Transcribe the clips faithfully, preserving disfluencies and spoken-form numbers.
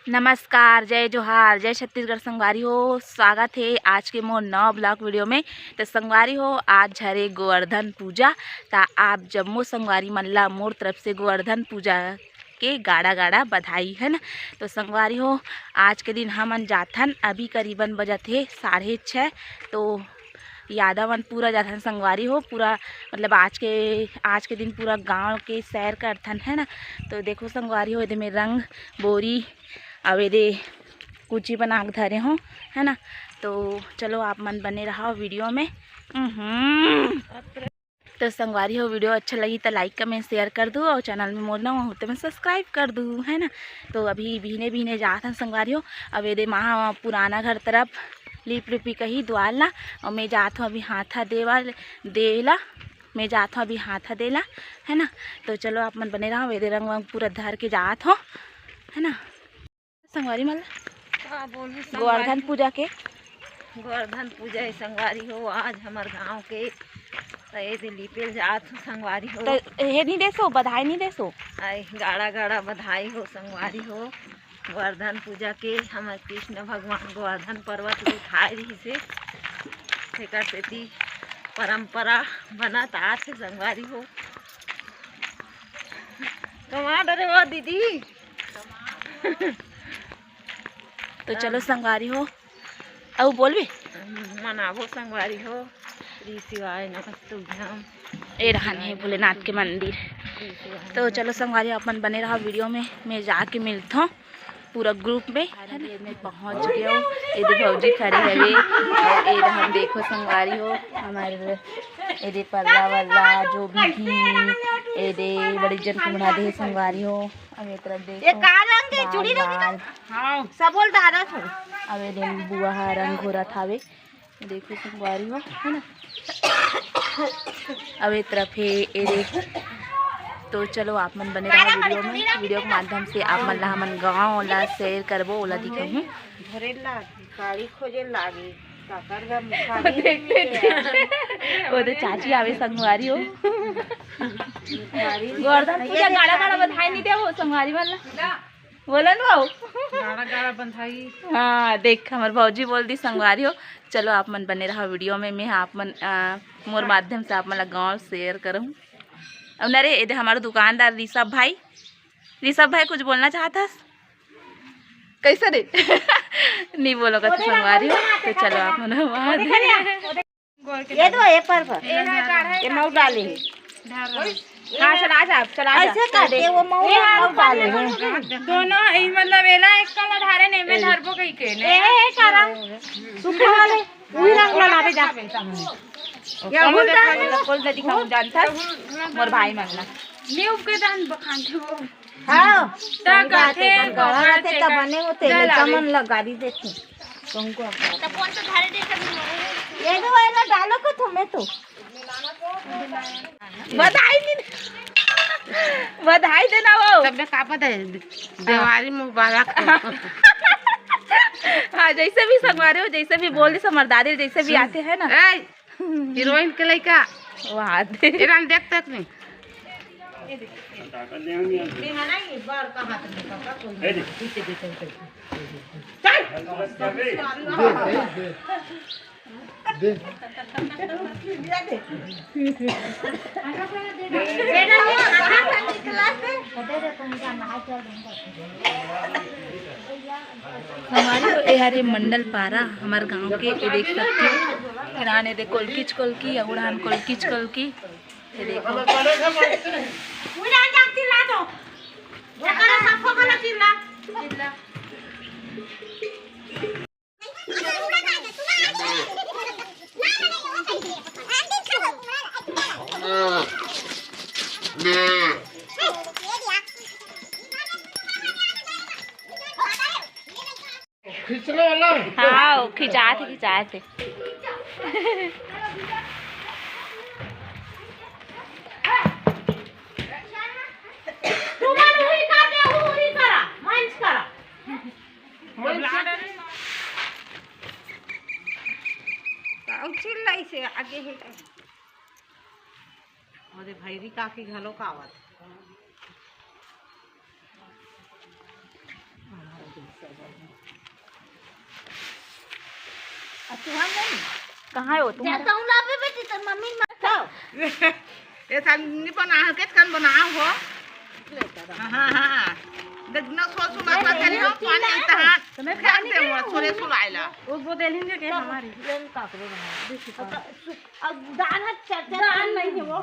नमस्कार, जय जोहार, जय छत्तीसगढ़ संगवारी हो। स्वागत हे आज के मोर नवा vlog video में। त संगवारी हो, आज हरे गोवर्धन पूजा। त आप जम्मो संगवारी मन ला मोर तरफ से गोवर्धन पूजा के गाड़ा गाड़ा बधाई, है ना। तो संगवारी हो, आज के दिन हमन जाथन, अभी करीबन बजत हे साढ़े छः। तो यादव मन पूरा जाथन संगवारी हो, पूरा मतलब आज के, आज के दिन पूरा गांव के सैर करथन, है ना। तो देखो संगवारी हो, एदे में रंग बोरी, अउ एदे कुची बना के धरे हो, है ना। तो चलो आप मन बने रहो video में। उहुं। तो संगवारी हो, video अच्छा लगी तो like, comment, share कर दू, और channel में मोर नवा हो तो मैं subscribe कर दू, है ना। तो अभी बिहने बिहने जात हन संगवारी हो। अब एदे महा पुराना घर तरफ लीप लिपी कही द्वार ला, और मैं जात हूँ अभी हाथा देवा, देला, मैं जात हूँ अभी हाथा देला, है ना। तो चलो आप मन बने रहो, एदे रंग वंग पूरा धर के जात हो, है ना। संगवारी मन ला का बोलहूँ संगवारी गोवर्धन हो। पूजा के गोवर्धन पूजा हे संगवारी हो, आज हमर गांव के। त एदे लीपे ल जात हो संगवारी हो। त हे नहीं देसो, बधाई नहीं देसो। आई गाड़ा गाड़ा बधाई हो संगवारी हो। गोवर्धन पूजा के हमर कृष्ण भगवान गोवर्धन पर्वत ल उठाए रहिस हे, तेकर सेती परंपरा बनत आत हे संगवारी हो। कमा डरे वो दीदी। तो चलो संगवारी हो, अउ बोलबे? मनाबो संगवारी हो। श्री शिवाय नमस्तुभ्यम। ए रहन हे भोलेनाथ के मंदिर। श्री शिवाय। तो चलो संगवारी हो, अपन बने रहा video में, मैं जाके मिलत हूँ पूरा group में। मैं पहुँच गया हूँ, एदे भौजी खड़े हवे, और ए रहन देखो संगवारी हो, हमारे एदे पल्ला वल्ला जो भी हे, एदे बड़ी जन कुमड़ा दे संगवारी हो। अब ये तरफ देखो, ये का रंग के चूड़ी रंग के? हाँ। सबोल डारा छो। अब ये दिन बुआ हा रंग घोरत हावे। देखो संगवारी हो, है ना? अब ये तरफ हे, ये देख। तो चलो आप मन बने रहो video में। Video के माध्यम से आप मन ला हमन गाँव ला share करबो, ओला दिखाहूँ। घरे ला गाड़ी खोजे लागी। देखते देखते। वो तो चाची आवे संगवारी हो। गोवर्धन पूजा गाड़ा गाड़ा बधाई नहीं देवो संगवारी मन ला। बोलन बाबू। गाड़ा गाड़ा बधाई। हाँ, देख हमर भौजी बोल दी संगवारी हो। चलो आप मन बने रहा video में, मैं आप मन, अ, मोर माध्यम से आप मन ला गाँव share करूँ। अब न रे, एदे हमारा दुकानदार ऋषभ भाई, ऋषभ भाई कुछ बोलना चाहत हस? कैसे रे? नहीं बोलो कथे संगवारी हो, तो चलो आप मन वहाँ दे। ये दो, ये पर पर। ये मऊ डाले हे। हाँ, चला जा, चला जा। ऐसे कर दे, वो मऊ, मऊ डाले हे। दोनों ही, मतलब, एला एक कम अठारह ने में धरबो कही के ने। ए, ए, करम। सूखे वाले, वही रंग ला लावे जा। या बोल दे, बोल दे, दिखाऊं जानता, मोर भाई मन ला। ने उपके दान बखान थे वो। हाँ, ता सही बात हे, कथे, गड़ा रहते, तब बने होते, लइका मन ला गाड़ी देते। तुमको अब तो फोन तो धारे देखे भी नहीं। ये दो, ये दो डालो को तुम्हें तो। बधाई नहीं, बधाई देना वो। सबने का पता है, देवारी मुबारक। हाँ, जैसे भी संगवारी हो, जैसे भी बोल, समझदारी, जैसे भी आते हैं ना। ए, हीरोइन के लइका। वहाँ दे। इरान देख तक नहीं। हमारे तो ए हरे मंडल पारा, हमार गांव के, ये देख सकते हो। फिर आने दे कोलकिच कोलकी, अगुड़ान कोलकिच कोलकी। ये देखो। खींचने वाला। हाँ, खिंचात हे, खिंचात हे। तुमन उही कर दे, उही करा, मंच करा। मंच। अउ चिल्लाई से आगे हे। अरे भैरी काकी घलो कावत। अब तुहर नहीं। कहाँ हो तुम? जाता हूँ लावे बेटी, तोर मम्मी मत खाओ। ये साल नहीं बना हो, किस कन बना हो? हाँ, हाँ, हाँ। देख ना, सोल सुला का करी हो, पानी इतना। तुम्हें फेंक दे वो, सोले सुलाइला। वो, वो दे लेंगे के हमारी। लेन काकरो बना। अब दान है, चाचा दान नहीं है वो।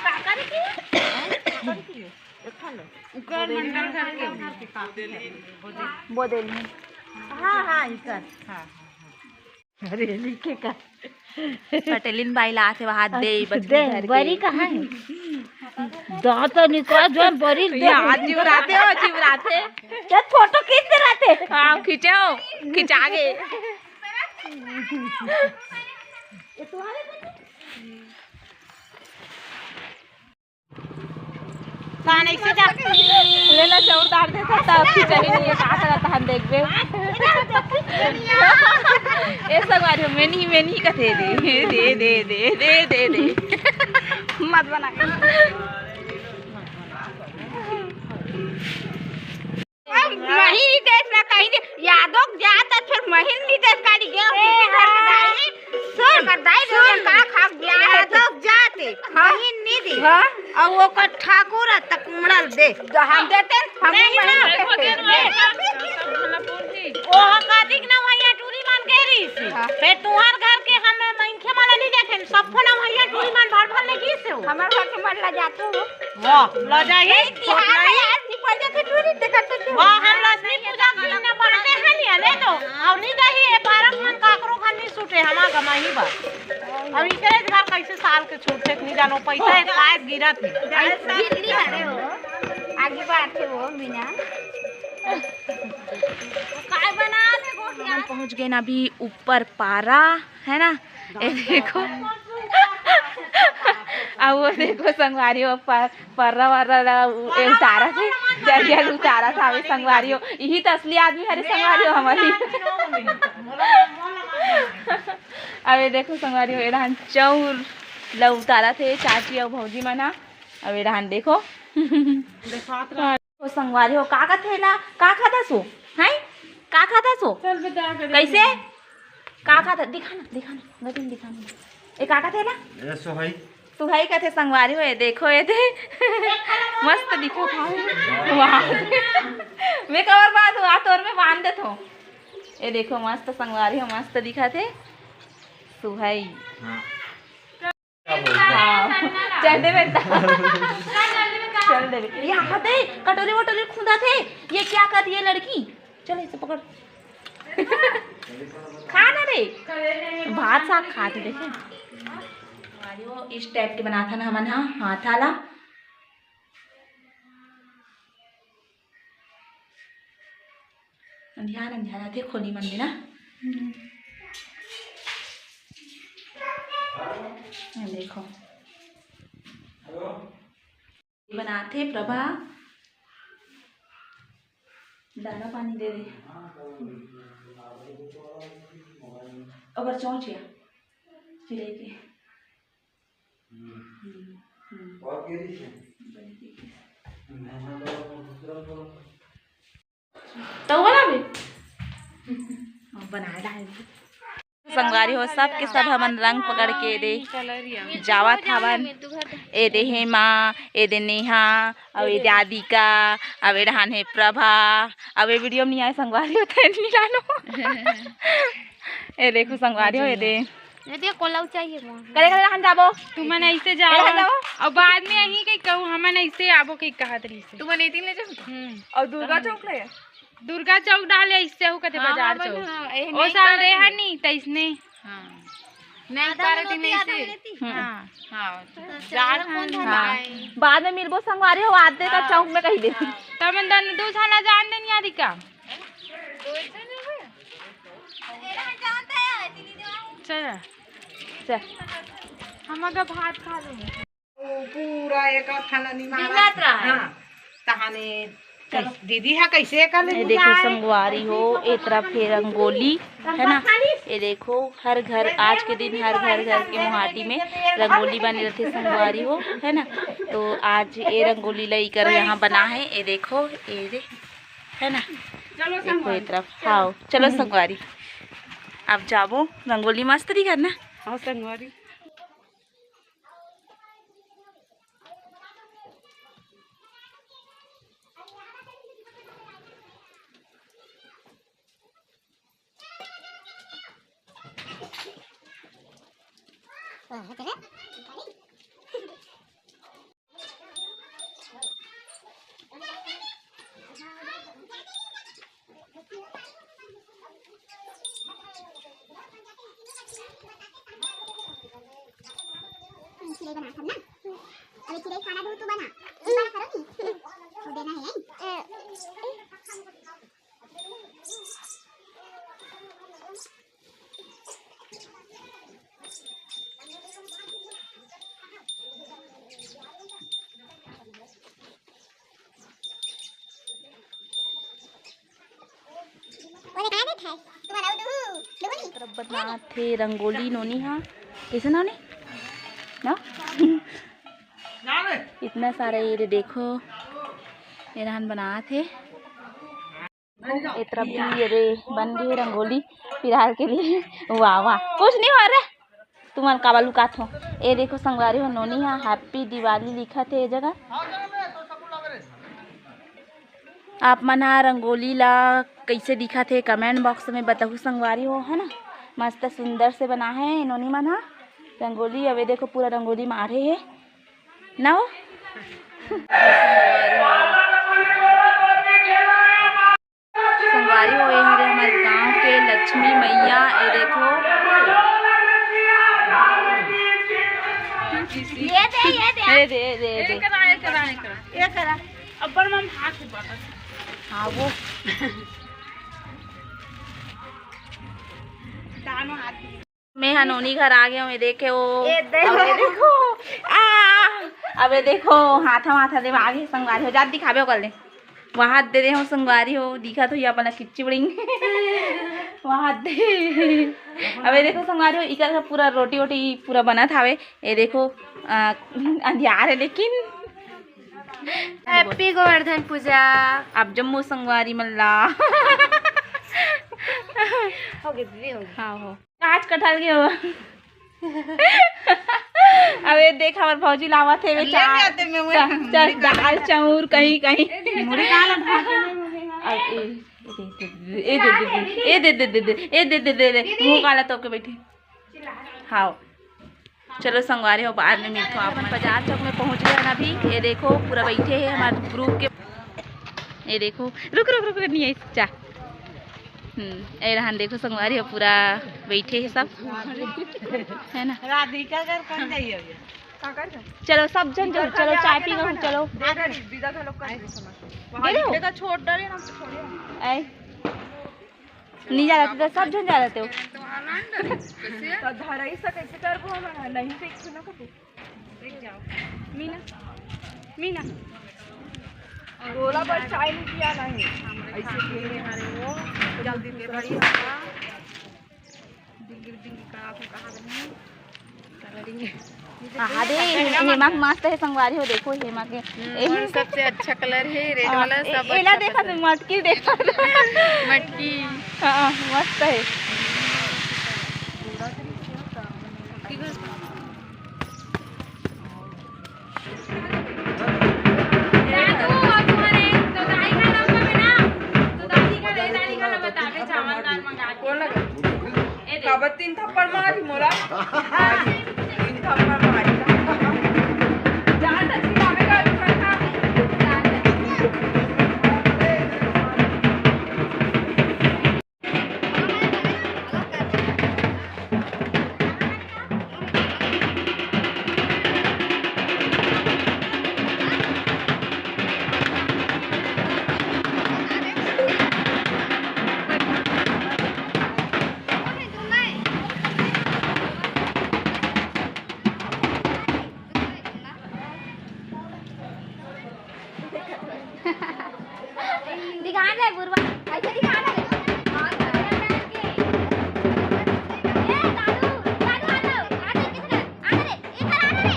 काकर की? काकर की? उकर मंडल घर के। बोदेली। हाँ, हाँ, इकर। हाँ। अरे, लिखे का? पटेलिन बाई ला आथे, वहाँ दे, बचपन दे, घर के। बरी कहाँ है? दांत निकाल जो बरी दे। यार, जीव राते हो, जीव राते। चल, फोटो खींचते रहते। हाँ, खींचे हो, खिंचा गे। ये तुम्हारे बच्चे? कहाँ नहीं से जा? ले ना, चाउर डाल देता था, खिचड़ी नहीं है, कहाँ से रहता हम देखबे। ए संगवारी हो, मैं नहीं, मैं नहीं कथे दे, दे, दे। मत बना। अब मही देश ना कहीं दे, यादव जात है, फिर मही नहीं देश गाड़ी गया, ए, किसी घर में हाँ। दाई, सुन, कर दाई, सुन। का खा गया है, यादव जात है, हाँ। मही नहीं दे। हाँ। और वो का ठाकुर है, तक उमड़ल दे। तो हम देते हैं, हम नहीं, नहीं ना। वो हकातिक ना भैया टूरी मान के रही थी। हाँ। फिर तुम्हार घर के हम मनखे वाला नहीं देखे, सब को ना भैया टूरी मान भर भर ले की से हो। हमार घर के मन ला जाते हो। वाह, ला जाइए। नहीं, तिहार में आज भी पहले से टूरी देखत तो थे। वाह, हम लक्ष्मी पूजा के दिन में बांटे हैं नहीं, ले दो। और नहीं जाही, ये बारह मन काकरो घर नहीं छूटे, हमार गमाही बा। अब इकरे घर कैसे साल के छूटे, नहीं जानो, पैसा एक आए गिरत है। गिरली हरे हो। आगे बात है वो, मीना। काय बना ले गोठिया? हमन पहुंच गए ना अभी ऊपर पारा, है ना? ये देखो। अब वो देखो संगवारी, वो पर, पर्रा वर्रा ला उ-, ए उतारा थे, जरिया ला उतारा था अभी संगवारी हो। यही तो असली आदमी हरे संगवारी हो हमारी। अब ये देखो संगवारी हो, ये रहन चाउर ला उतारा थे चाची और भौजी मना। अब ये रहन देखो। ओ संगवारी हो, का कथे ला? का खाथस ओ? हैं? का खाथस ओ? चल बेटा, आ गए। कैसे? का खाथस? दिखा ना, दिखा ना, गगन दिखा ना। ए, का कथे ला? ए, सोहई। सोहई कथे संगवारी हो, ये देखो, ये दे। मस्त दिखत हे। वाह। मैं कवर बांध हूँ, आ तोर में बांध देत हूँ। ये देखो, मस्त संगवारी हो, मस्त दिखत हे। सोहई। हाँ। हाँ, चल दे बेटा। चल दे बेटा। ये हाथ है, कटोरी वटोरी खुंदा थे। ये क्या कर रही है लड़की? चल इसे पकड़। खा ना रे। भात साग खात देखे। इस टाइप के बनाथन हमन हा, हाथ आला। अंधियार अंधियार आथे खोली मन में ना। हम्म। ये देखो, बनाथे प्रभा, दाना पानी दे दे। ओकर चौंचिया चिड़ै के। हम्म, हम्म। तो वाला भी? हाँ, बना डाल। संगवारी हो, सब के सब हमन रंग पकड़ के दे जावत हवन। ए दे हेमा, ए दे नेहा, अउ ए दे आदिका, अउ ए डहान हे प्रभा। अब ये वीडियो में नहीं आए संगवारी हो, तो नहीं जानो। ए देखो संगवारी हो, ए दे। ये दे कोला चाहिए मोर। करे करे हम जाबो। तुमन ऐसे जाओ। करे जाओ। और बाद में यही कहीं कहूँ, हमन ऐसे आबो कहीं कहत रही से। तुमन ए दिन ले जाओ। हम्म। और दुर्गा चौक ले? दुर्गा चौक डाले, इससे हो कते हाँ, बाजार हाँ, चौक। हाँ, ए, ओ नहीं साल करे रे नहीं। हनी, तैसने। हाँ। नहीं आधा करे लोग दिन आधा ऐसे। लेती। हम्म। हाँ। हाँ। तो जान चलो, कौन हाँ। भाई? बाद में मिलबो संगवारी हो, आते का हाँ। चौक में कही दे। हाँ। तब मन दन दू थाना जान देन यारी का? चल। चल। हम अगर भात खा लेंगे। ओ, पूरा एक थाना निमारा। गिनात रहा है। हाँ, तहाने चलो। दीदी हा कैसे कर ले ये देखो संगवारी हो, ए तरफ हे रंगोली, है ना? ये देखो, हर घर, आज के दिन हर घर, घर के मुहाटी में रंगोली बने रहते संगवारी हो, है ना? तो आज ये रंगोली लई कर यहाँ बना है, ये देखो, ये दे। है ना? चलो देखो संगवारी। ये तरफ, हाँ, चलो संगवारी, अब जाबो रंगोली मस्त दिखत ना। हाँ संगवारी। चिरई बना सब ना। अभी चिरई खाना दू तू बना। तू बना करो नी। वो देना है। तरफ बनात हे रंगोली नोनी हा। कैसे नोनी? ना? इतना सारा ये दे देखो, ये रहन बनात हे। ये तरफ भी ये दे बन गई रंगोली फिलहाल के लिए। वाह वाह, कुछ नहीं हो रहा। तुमन काबर लुकात हो? ए देखो संगवारी हो, नोनी हा Happy Diwali लिखत हे ए जगह। आप मन हा रंगोली ला कइसे दिखत हे comment box में बताहू संगवारी हो, है ना? मस्त सुंदर से बना है नोनी मन हा रंगोली। अब ए देखो पूरा रंगोली मारे हे ना हो। संगवारी हो, ये हरे हमर गांव के लक्ष्मी मैया, ये देखो। ये दे, ये दे। ये दे, ये दे, ये दे। ये करा, ये करा, ये करा। ये करा। अब्बड़ मम हाथ उठा। हाँ, वो। दानो हाथ। मैं हा नोनी घर आ गया हूँ, ये देखे वो। ये दे। अब ये देखो। आ, अब ये देखो, हाथा माथा दे आगे संगवारी हो, जात दिखाबे ओकर ले। वहाँ दे दे हो संगवारी हो, दिखा तो ये अपना किच्ची बड़ी। वहाँ दे। अब ये देखो संगवारी हो, इकर का पूरा रोटी वोटी पूरा बनत हावे। ये देखो, आ, अंधियार है लेकिन। Happy गोवर्धन पूजा। आप जम्मो संगवारी मन ला। हो गए दीदी, हो गए। हाँ, हो। आज कटहल के हो। अब ये देख, हमर भौजी लावत हे, वे ले चार, आते मैं वो चार, चार दाल चाउर कहीं, कहीं। मुड़ी काला ढाके नहीं मुझे। अब ए, ए दे, ए दे, ए दे, ए दे, ए दे, ए दे, ए दे, ए दे, ए दे, ए दे, ए दे, मुंह काला तो के बैठे। हाँ। चलो संगवारी हो, बाद में मिलथो आप मन। बाजार चौक में पहुंच गए हन अभी। ये देखो, पूरा बैठे हे हमारे group के। ये देखो, रुक, रुक, रुक, नहीं आई, जा। हम्म, ये रहन देखो संगवारी हो, पूरा बैठे हे सब, है ना? राधिका घर कौन जाइए अभी? चलो सब जन, चलो, चलो चाय पी लो, चलो। दे दे, दीदा का लोग कर दे समझ। वहाँ दे दो। दीदा छोड़ डाले ना, छोड़िए। आए। नहीं जा रहे थे, सब झन जा रहे थे। तो धरई से कैसे करबो हम? नहीं तो एक सुनो को देख जाओ। मीना, मीना। गोला पर चाय नहीं किया नहीं। ऐसे के हरे वो जल्दी दे बड़ी हवा। डिंगी डिंगी का आपको कहा नहीं। हाँ, दे, हेमा के मस्त हे संगवारी हो, देखो हेमा के। हम्म, एही और सबसे अच्छा colour हे red हाँ, वाला, ए-, सब एला अच्छा देखा पसंद। तुम मटकी देखा। मटकी। हाँ, मस्त हे। दादू, और तुम्हारे तो दाई का नाम का है ना, तो दादी का, दादी का नाम बता दे, चावल दाल मंगा के। कौन लगा? ए दे। काबर तीन थप्पड़ मारी मोला? तीन थप्पड़ मारी। जान तक सिखावे का भी खा। जान तक। दिखा दे बुरबा, ऐसे दिखा दे। ए, दादू, दादू, आ जाओ, आ जाओ, किधर है? आ रे, इधर आ रे।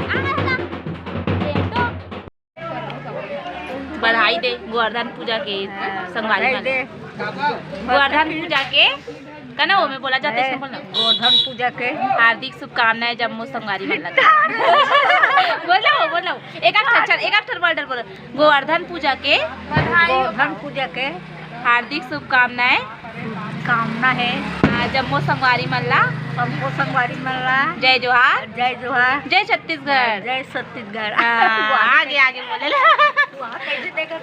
आ रे, ना। ये तो बधाई दे गोवर्धन पूजा के संगवारी मन। गोवर्धन पूजा के, कना वो में बोला जाथे, इसमें बोलना। गोवर्धन पूजा के हार्दिक शुभकामनाएं जम्मो संगवारी मन ला। बोलो, बोलो, एक आध ठन, चल, एक आध ठन बोल, बोलो। गोवर्धन पूजा के, गोवर्धन पूजा के हार्दिक शुभकामनाएं। कामना है। हाँ, जम्मो संगवारी मन ला। सबको संगवारी मन ला। जय जोहार। जय जोहार। जय छत्तीसगढ़। जय छत्तीसगढ़। हाँ, आगे, आगे बोले ला। वहाँ कैसे देखा?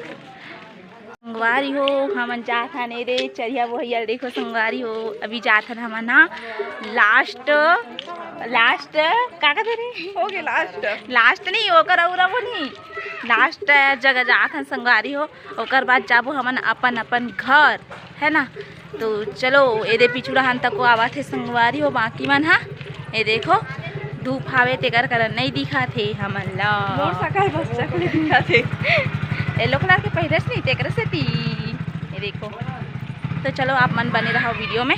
संगवारी हो, हमन जात हन ए दे चरिया बोहिया ल, देखो संगवारी हो, अभी जात हन हमन हा लास्ट, लास्ट का कहते रे? हो गे लास्ट। लास्ट नहीं, ओकर अउ रहो नहीं, लास्ट जगह जात हन संगवारी हो, ओकर बाद जाबो हमन अपन अपन घर, है ना। तो चलो, ए दे पिछुड़ा हन तको आवत हे संगवारी हो, बाकी मन हा, ए देखो धूप हावे तेकर कारण नहीं दिखात हे हमन ला। मोर सकल बस चकले दिखात हे। येलो कलर के पहिरस नहीं तेकर सेती। ये देखो, तो चलो आप मन बने रहो वीडियो में।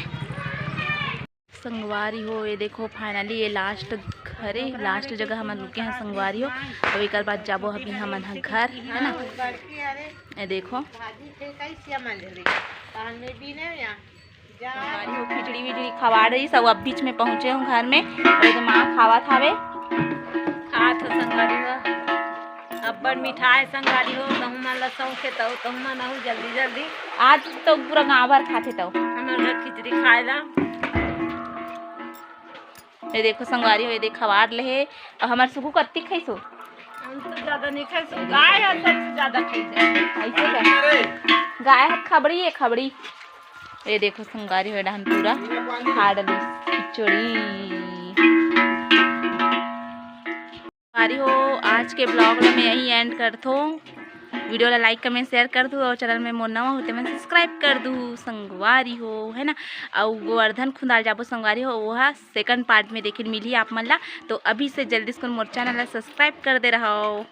संगवारी हो, ये देखो finally ये लास्ट घर है, लास्ट जगह हमन रुके हैं संगवारी हो। तो एकर बाद जाबो अभी हमन ह घर, है ना। ये देखो। संगवारी हो, खिचड़ी विचड़ी खवा रही सब। अब बीच में पहुँचे हूँ घर में, अउ एदे माँ खावत हावे। खात हो संगवारी हो, अब्बड़ मिठाय संगवारी हो, तहु मन ला शौक हे तहु, तहु मन आहू जल्दी जल्दी। आज तो पूरा गाँव भर खाथे तहु। हमर घर खिचड़ी खाए ला। ये देखो संगवारी हो, ये देख खवाड़ ले हे। अउ हमर सुगु कत्ती खाइसो? हम तो ज्यादा नहीं खाइसो, गाय ह सबसे ज्यादा खाई जाए। ऐसे क्या? गाय ह खबड़ी है, खबड़ी। ये देखो संगवारी हो, डहन पूरा खा डलिस खिचड़ी। संगवारी हो, आज के ब्लॉग ला मैं यहीं एंड करथों। वीडियो ला लाइक, कमेंट, शेयर कर दू अउ चैनल में मोर नवा होते मन सब्सक्राइब कर दू संगवारी हो, है ना। अउ गोवर्धन खुंदाल जाबो संगवारी हो, वो हा सेकंड पार्ट में देखे मिलही आप मन ला। तो अभी से जल्दी से मोर चैनल ला सब्सक्राइब कर दे रहो।